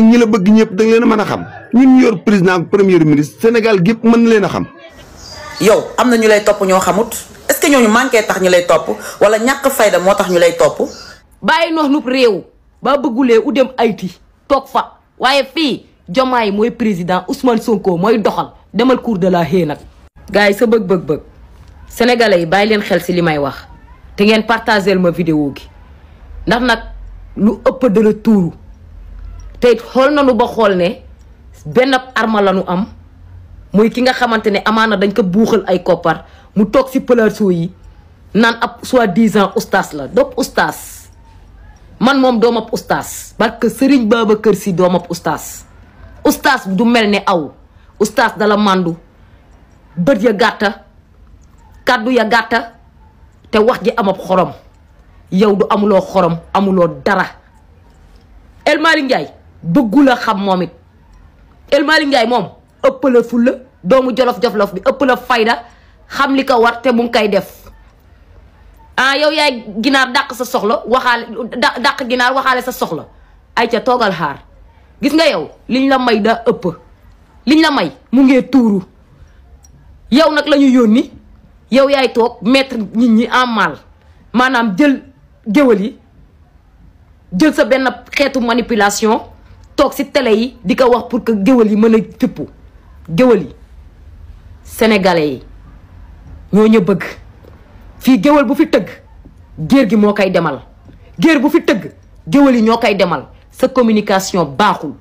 ñi la bëgg ñëpp da nga leen a mën a xam ñun yor président ak premier ministre Sénégal gépp mën na leen a xam. yow am na ñu lay topp ñoo xamut est-ce que ñooñu manqué tax ñu lay topp wala ñàkk fayda moo tax ñu lay topp. bàyyi nox nub réew ba bëggulee u dem Haïti toog fa waaye fii Diomaye mooy président Ousmane Sonko mooy doxal demal cour de la Haye nag. gars yi sa bëgg sénégalais yi bàyyi leen xel si li may wax te ngeen partagel ma vidéo gi ndax nag lu ëpp de la tuuru te it xool nañu ba xool ne benn arme la ñu am muy ki nga xamante ne amaana dañ ko buuxal ay koppar mu toog si plateau yi naan ab soi-disant oustaz la dopp oustaz man moom doomab oustaz parce que Serigne Babacar Sy doomab oustaz oustaz du mel ne aw oustaz dala màndu bët ya gàtta kàddu ya gàtta te wax ji amab xorom yow du amuloo xorom amuloo dara El Malick Ndiaye bëggu la xam moom it El Malick Ndiaye moom ëpp la fulla doomu jolof-jolof bi ëpp la fayda xam li ko war te mu ngi koy def ah yow yaay ginaar dàq sa soxla waxaale dàq ginaar waxaale sa soxla ay ca toogal xaar gis nga yow liñ la may daa ëpp liñ la may mu ngee tuuru yow nag la ñu yónni yow yaay toog mettre nit ñi en mal maanaam jël géwël yi jël sa benn xeetu manipulation toog si télé yi di ko wax pour que géwël yi mën a fippu géwël yi sénégalais yi ñoo ñu bëgg fii géwël bu fi tëgg géer gi moo koy demal géer bu fi tëgg géwël yi ñoo koy demal sa communication baaxul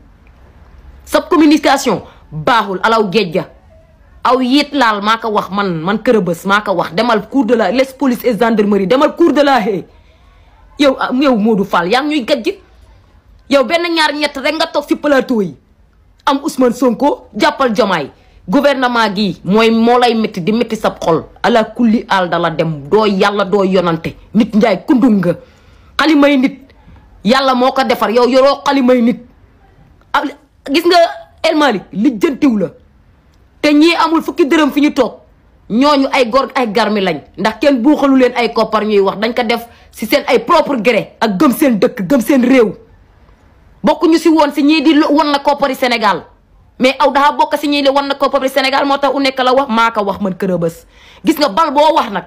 sa communication baaxul alaw géej ga aw yit laal maa ko wax man Kërëbës maa ko wax demal cour de la les police et gendarmerie demal cour de la Haye yow Modou Fall yaa ngi ñuy gajj yow benn ñaar ñett rek nga toog si plateau yi am Ousmane Sonko jàppal Diomaye gouvernement gi mooy moo lay métti di métti sab xol ala kulli al dala dem doo yàlla doo yonante nit njaay kundum nga xalimay nit yàlla moo ko defar yow yoroo xalimay nit gis nga El Malick lijjantiw la te ñii amul fukki dërëm fi ñu toog ñooñu ay góor ay garmi lañ ndax kenn buuxalu leen ay koppar ñuy wax dañ ko def si seen ay propre gré ak gëm seen dëkk gëm seen réew bokkuñu si woon si ñii di wan na koppari Sénégal mais aw dafa bokk si ñii di wan na koppari Sénégal moo tax u nekk la wax maa ko wax man Kërëbës gis nga bal boo wax nag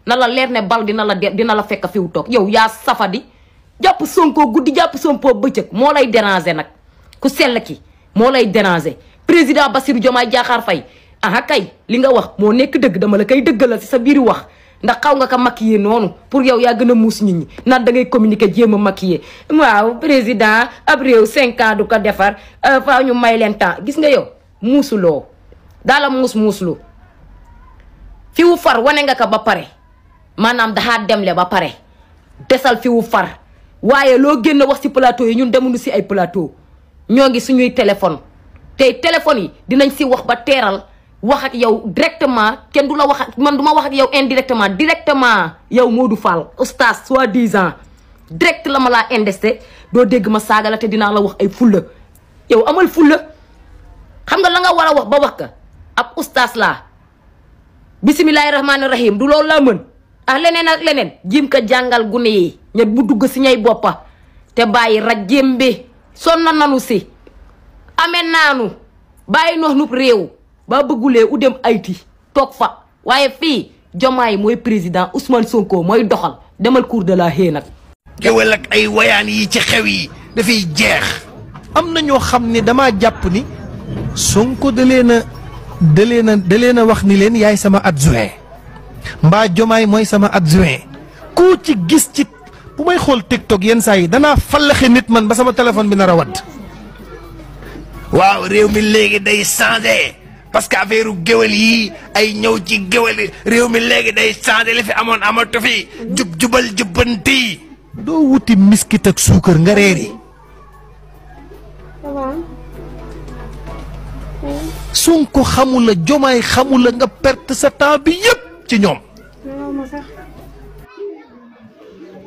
na la leer ne bal dina la fekk fi wu toog yow yaa safadi jàpp Sonko guddi jàpp Sonko bëccëg moo lay déranger nag ku sell ki moo lay déranger président Bassirou Diomaye Diakhar Faye aha kay li nga wax moo nekk dëgg dama la koy dëggalal si sa biir wax ndax xaw nga ko maquiller noonu pour yow yaa gën a muus nit ñi naan da ngay communiquer jéem a maquiller waaw président ab réew 5 ans du ko defar faaw ñu may leen temps gis nga yow muusuloo daala muuslu fi wu far wane nga ko ba pare maanaam daxaa demle ba pare desal fi wu far waaye loo génn wax si plateau yi ñun demuñu si ay plateau ñoo ngi suñuy téléphone tey téléphone yi dinañ si wax ba teeral wax ak yow directement kenn du la wax ak man du ma wax ak yow indirectement directement yow Modou Fall oustaz soi-disant direct la ma laa indesté doo dégg ma saaga la te dinaa la wax ay fulla yow amal fulla xam nga la nga war a wax ba wax ka ab oustaz laa bisimilahi rahmaani rahim du loolu laa mën ah leneen ak leneen jim ko jàngal gune yi ñet bu dugg si ñay boppa te bàyyi rajjéem bi son na nanu si amee naanu bàyyi nox nub réew ba bëggulee u dem Haïti toog fa waaye fii Diomaye mooy président Ousmane Sonko mooy doxal demal cour de la Haye nag géwél ak ay wayaan yi ci xew yi dafay jeex. am na ñoo xam ne damaa jàpp ni Sonko da leen a wax ni leen yaay sama adjoint mbaa Diomaye mooy sama adjoint ku ci gis ci bu may xool TikTok yenn saa yi danaa fallaxe nit man ba sama téléphone bi nar a wadd waaw réew mi léegi day changé parce que affaire géwél yi ay ñëw ci géwél réew mi léegi day changé li fi amoon amatu fi jubal jubbanti doo wuti miskit ak suukar nga reeri Sonko xamula Diomaye xamula nga perte sa temps bi yëpp ci ñoom.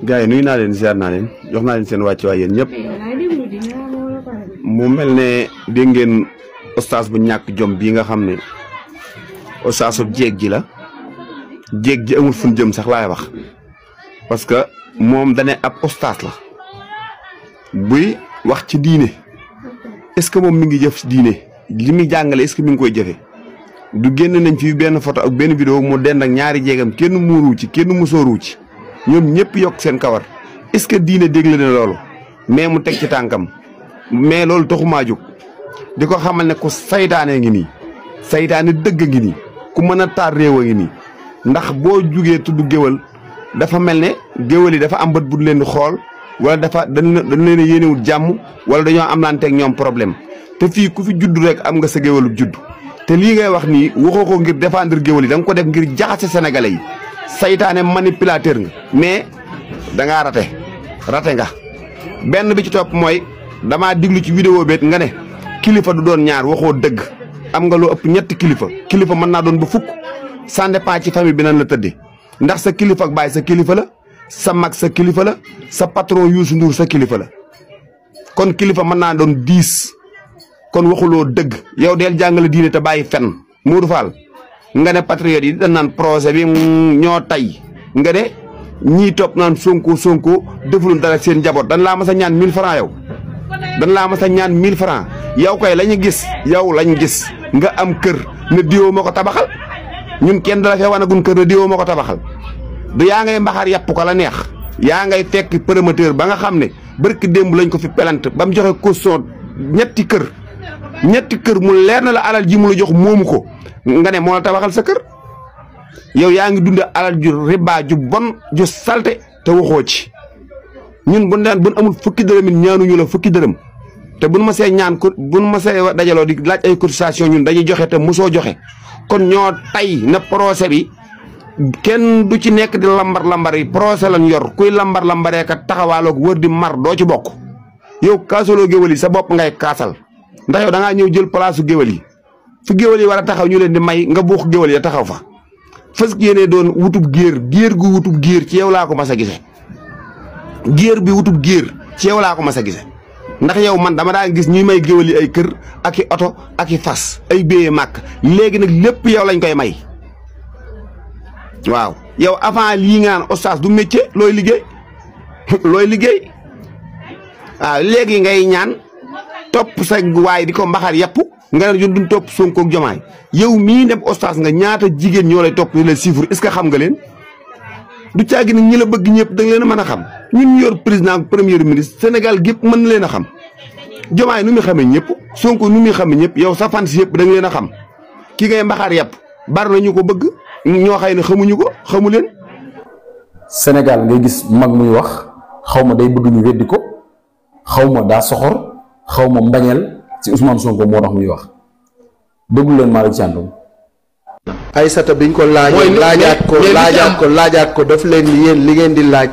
gars yi nuyu naa leen ziar naa leen jox naa leen seen wàccuwaay yéen ñëpp mu mel ne dégg ngeen oustaz bu ñàkk jom bii nga xam ne oustaz bu jéeg ji la jéeg ji amul fu jëm sax laay wax parce que moom dane ab oustaz la buy wax ci diine est-ce que moom mi ngi jëf diine li muy jàngale est-ce que mi ngi koy jëfe du génn nañ fi benn photo ak benn vidéo mu dend ak ñaari jéegam kenn muuru ci kenn musóoru ci ñoom ñëpp yokk seen kawar est-ce que diine dégle na loolu mais mu teg ci tànkam mais loolu taxumaa jóg di ko xamal ne ku saytaane ngi nii saytaane dëgg ngi nii ku mën a taar réew a ngi nii ndax boo jugee tudd géwal dafa mel ne géwal yi dafa am bët bu leen di xool wala dañ leen a yéenewul jàmm wala dañoo am lanteeg ñoom problème te fii ku fi judd rek am nga sa géwalub judd te lii ngay wax nii waxoo ko ngir défendre géwal yi da nga ko def ngir jaxase sénégalais yi saytaane manipulateur nga mais da ngaa rate nga benn bi ci topp mooy damaa diglu ci vidéo beet nga ne kilifa du doon ñaar waxoo dëgg am nga loo ëpp ñetti kilifa mën naa doon ba fukk ça dépend ci famille bi nan la tëddee ndax sa kilifa ak baay sa kilifa la sa mag sa kilifa la sa patron Youssou Ndour sa kilifa la kon kilifa mën naa doon 10 kon waxuloo dëgg yow deel jàngale diine te bàyyi fen Modou Fall nga ne patriote yi dañ naan projet bi ñoo tay nga ne ñii topp naan Sonko defulun dara seen njaboot dañ laa mas a ñaan 1000 francs yow dañ laa mas a ñaan 1000 francs yow koy lañu gis yow lañ gis nga am kër ne diwoo ma ko tabaxal ñun kenn dala fee wanagun kër ne diwoo ma ko tabaxal du yaa ngay mbaxaar yàpp ko la neex yaa ngay fekk promoteur ba nga xam ne barki démb lañ ko fi pelante ba mu joxe caution ñetti kër mu leer na la alal ji mu la jox moomu ko nga ne moo la tabaxal sa kër yow yaa ngi dunde alal ju riba ju bon ju salte te waxoo ci ñun buñ amul fukki dërëm it ñaanuñu la fukki dërëm te buñ ma see ñaan ko buñ ma see dajaloo di laaj ay cotisation ñun dañuy joxe te mosoo joxe kon ñoo tay na procès bi kenn du ci nekk di lambar yi procès lañ yor kuy lambaree ka taxawaaloog wër di mar doo ci bokk yow kaasaloo géwal yi sa bopp ngay kaasal ndax yow da ngaa ñëw jël place su géwal yi fu géwal yi war a taxaw ñu leen di may nga buux géwal ya taxaw fa fas yéene doon wutub géer gu wutub géer ci yow laa ko mas a gise géer bi wutub géer ci yow laa ko mas a gise ndax yow man dama daa gis ñuy may géwal yi ay kër ak i oto ak i fas ay béyee màkk léegi nag lépp yow lañ koy may waaw yow avant lii nga naan oustaz du métier looy liggéey waaw léegi ngay ñaan topp sa waay di ko mbaxar yàpp nga ne duñ topp Sonko ak Jomaay yow mii dem oustaz nga ñaata jigéen ñoo lay topp di la chiffre est-ce que xam nga leen du caagi nag ñi la bëgg ñëpp da nga leen a mën a xam ñun ñu yor président premier ministre Sénégal gépp mën na leen a xam Jomaay nu muy xamee ñëpp Sonko nu muy xamee ñëpp yow sa fans yëpp da nga leen a xam ki ngay mbaxar yàpp bari na ñu ko bëgg ñoo xëy ne xamuñu ko xamu leen. Sénégal ngay gis mag muy wax xaw ma day bëgg ñu weddi ko xaw ma daa soxor xaw ma mbañeel ci Ousmane Sonko moo tax muy wax déglu leen Malick Thiandoum. Aïssata biñ ko laajaat ko daf leen ni yéen li ngeen di laaj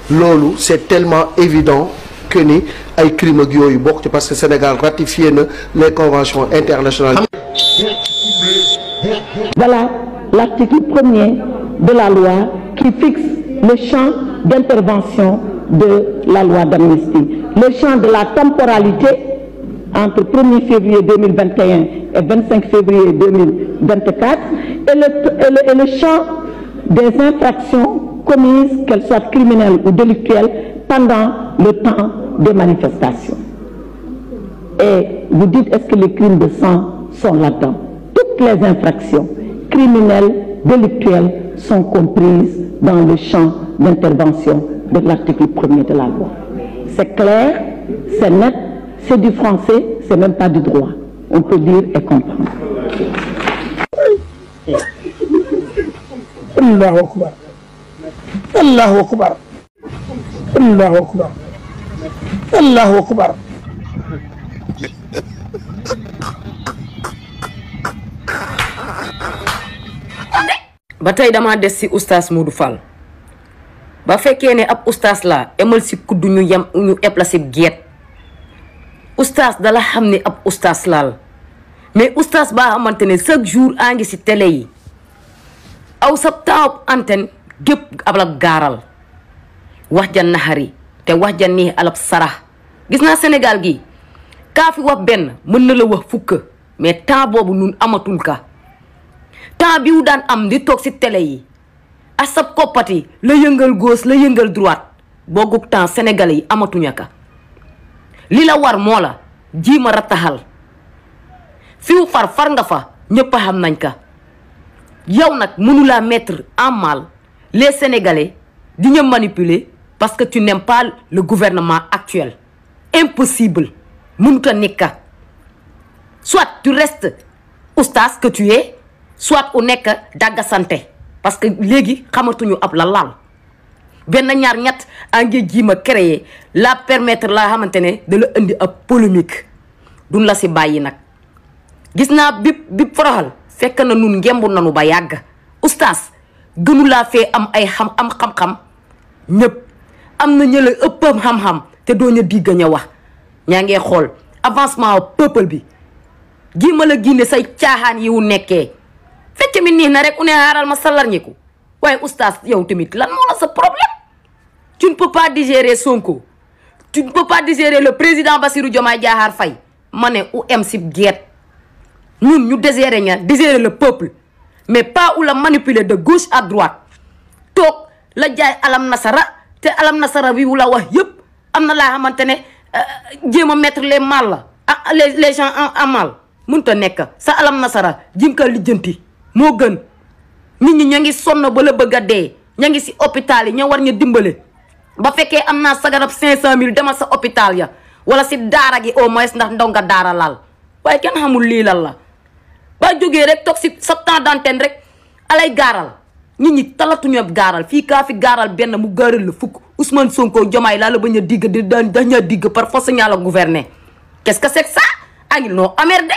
loolu c'est tellement évident que ni ay crime ak yooyu bokk ci parce que Sénégal ratifié na les conventions internationales. Voilà l'article 1er de la loi qui fixe le champ d'intervention de la loi d'amnistie, le champ de la temporalité entre 1er février 2021 et 25 février 2024 et le champ des infractions commises, qu'elles soient criminelles ou délictuelles, pendant le temps des manifestations. Et vous dites, est-ce que les crimes de sang sont là-dedans? Toutes les infractions criminelles, délictuelles sont comprises dans le champ d'intervention de l'article 1er de la loi. C'est clair, c'est net, c'est du français, c'est même pas du droit. On peut lire et comprendre. Allahu Akbar. Allahu Akbar. Allahu Akbar. Allahu Akbar. ba tey dama des ci oustaz Modou Fall ba fekkee ne ab oustaz la emal ci kuddu ñu eb la ci geet oustaz dala xam ne ab oustaz laal mais oustaz baa xamante ne chaque jour a ngi ci télé yi aw sa taab antenne gépp ab la gaaral wax ja naxari te wax ja nii alab sarax gis naa Sénégal gi kaa fi wax benn mën na la wax fukk mais temps boobu nun amatul ka temps bi wu daan am di toog ci télé yi asab koppati la yëngal gauche la yëngal droite boogug temps sénégalais yi amatuña ka li la war moo la jiima rattaxal fiw far nga fa ñëpp xam nañ ka yow nag mënulaa mettre en mal les Sénégalais di ñu manipuler parce que tu n'aimes pas le gouvernement actuel. Impossible. Mënuta nekka. Soit tu restes oustaz que tu es, soit u nekk dagga santé parce que léegi xamatuñu ab la laal benn ñaar ñett a ngi jiima créer la permettre la xamante ne da la indi ab polémique duñ la si bàyyi nag gis naa bip foroxal fekk na nun ngembu nanu ba yàgg oustaz gënu laa fee am ay xam-xam ñëpp am na ñëla ëppam xam-xam te doo ñu digg ña wax ñaa ngee xool avancement peuple bi giima la génne say caaxaan yi wu nekkee fecc mi nii na rek u ne xaaral ma salar ñiku waaye oustaz yow tamit lan moo la sa problème tu ne peux pas digérer Sonko tu ne peux pas digérer le président Bassirou Diomaye Diakhar Faye ma ne u em si geet ñun ñu digérer le peuple mais pas ou la manipuler de gauche à droite toog la jaay alam nasara te alam nasara bi wu la wax yëpp am na laa xamante ne jéem a mettre les mal la les gens en mal mënta nekk sa alam nasara jim ka lijjanti moo gën nit ñi ña ngi sonn ba la bëgg a dee ña ngi si hôpital yi ña war ñu dimbale ba fekkee am naa sagarab 500 000 demal sa hôpital ya wala si daara gi au moins ndax ndaw nga daara laal waaye kenn xamul lii lan la ba jógee rek toog si sa temps d'antenne rek alay gaaral nit ñi talatuñu ab gaaral fii kaa fi gaaral benn mu gaaral la fukk Ousmane Sonko Diomaye laa la bañ a digg dañaa digg par force ñaa la gouverner qu'est-ce que c'est que ça ah ils n'ont emmerdé